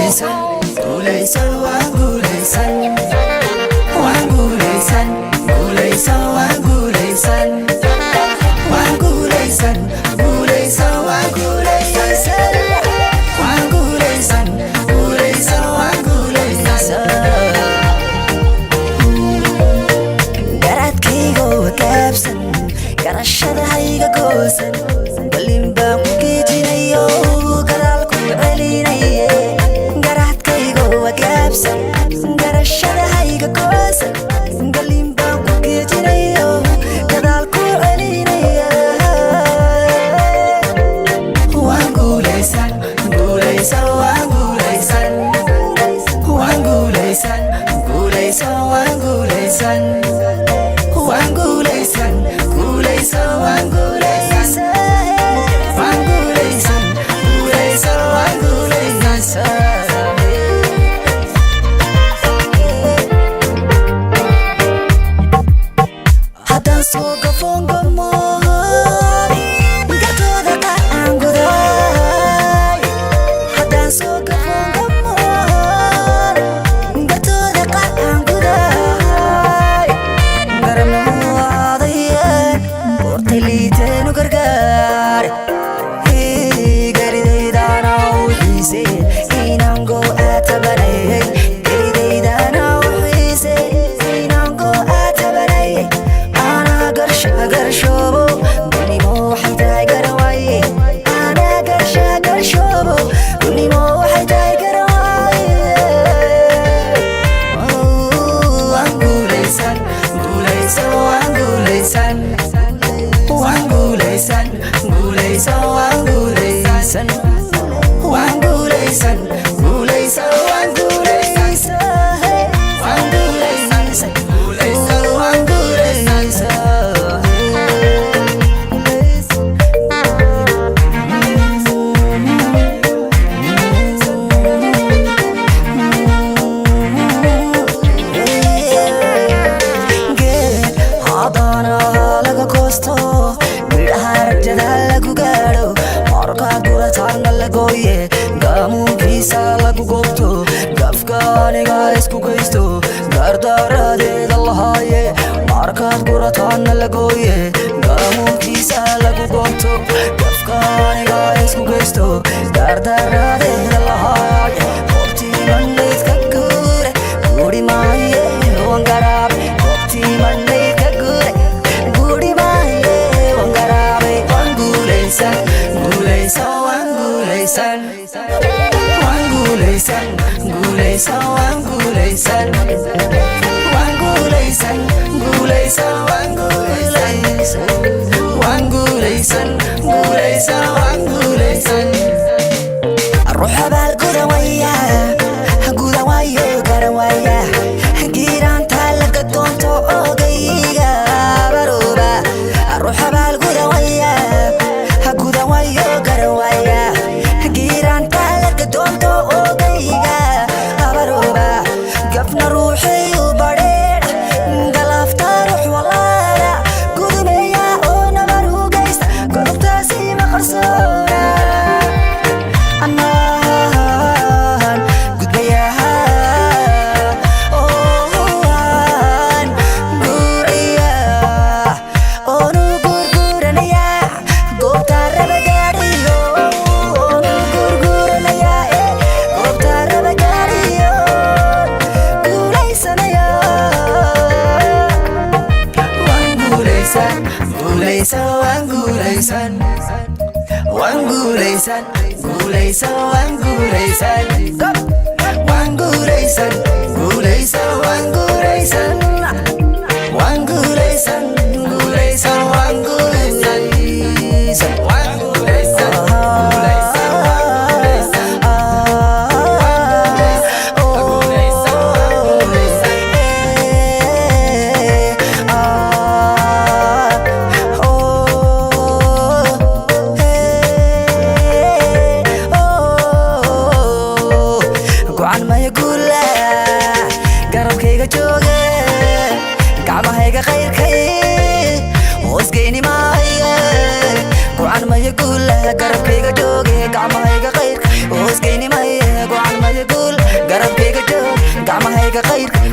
Guulaysan, guulaysan, waan guulaysan, waan guulaysan, guulaysan, waan guulaysan, waan guulaysan, guulaysan, waan guulaysan, waan guulaysan, guulaysan, waan guulaysan. Garaadkaygo gaabsan, garashada hayga goosan, galin baan ku geejinayo, gadaal ku celinaye. Garaadkaygo gaabsan, garashada hayga goosan, galin baan ku geejinayo, gadaal ku celinaya. Waan guulaysan, guulaysan, waan guulaysan, waan guulaysan, guulaysan, waan guulaysan, waan guulaysan, guulaysan, waan guulaysan, waan guulaysan, guulaysan, waan guulaysan. Haddaan soo gafoon gamoon, gartooda qaar aan guday. Haddaan soo gafoon gamoon, gartooda qaar aan guday, garabnamuwaadayeen goortay liiteenu gargaar. Garidaydana u xiiseen inaan go'aa tabanayay, garidaydana u xiiseen inaan go'aa tabanayay. Anaa garsha garshoobo, gunimo waxay tahay garawaaye. Anaa garsha garshoobo, gunimo waxay tahay garawaaye. Waan guulaysan, guulaysan, waan guulaysan, waan guulaysan, guulaysan, waan guulaysan, waan guulaysan, guulaysan, waan guulaysan, waan guulaysan, guulaysan, waan guulaysan. Geed haddana laga goosto, midhaha rajada lagu gaadho, markaad gurataana la gooye, gaamuunkiisa lagu goobto, gafka aniga isku geysto, gardaaradeeda lahaaye. Markaad gurataana la gooye, gaamuunkiisa lagu goobto, gafka aniga isku geysto, gardaaradeeda lahaaye. Goobtii mandhayd ka guure, guuri maaye wangaraab. Goobtii mandhayd ka guure, guuri maaye wangaraabe. Waan guulaysan, guulaysan, waan guulaysan, waan guulaysan, guulaysan, waan guulaysan, waan guulaysan, guulaysan, waan guulaysan, waan guulaysan, guulaysan, waan guulaysan. Ruux abaal gudan waya, gudan waayo, garan waaya, giiraanta laga doonto ogayga barooba. Ruux abaal gudan waya, gudan waayo, garan waaya, giiraanta laga doonto ogayga abarooba. Gafna ruuxayu badheedh galaafta ruux walaala gudumeeya oo nabar hugaysta, godobtaasi ma qarsoona. Anaan gudbayaa oon guurayaa oonu gurguuranayaa goobta raba gaadhiyo, oonu gurguuranayaa goobta raba gaadhiyo, guulaysanayaa. Waan guulaysan, guulaysan, waan guulaysan, waan guulaysan, guulaysan, waan guulaysan, waan guulaysan, guulaysan, waan guulaysan, waan guulaysan, guulaysan, waan guulaysan, waan guulaysan, guulaysan, waan guulaysan, guulaysan, waan guulaysan. Gocan maya guula garabkayga jooge, gacmahayga khayrkay hoosgeyni maaye. Gocan maya guula garabkayga jooge, gacmahayga khayrka hoosgeyni maaye. Gocan maya guula. Gacmahayga qayrka.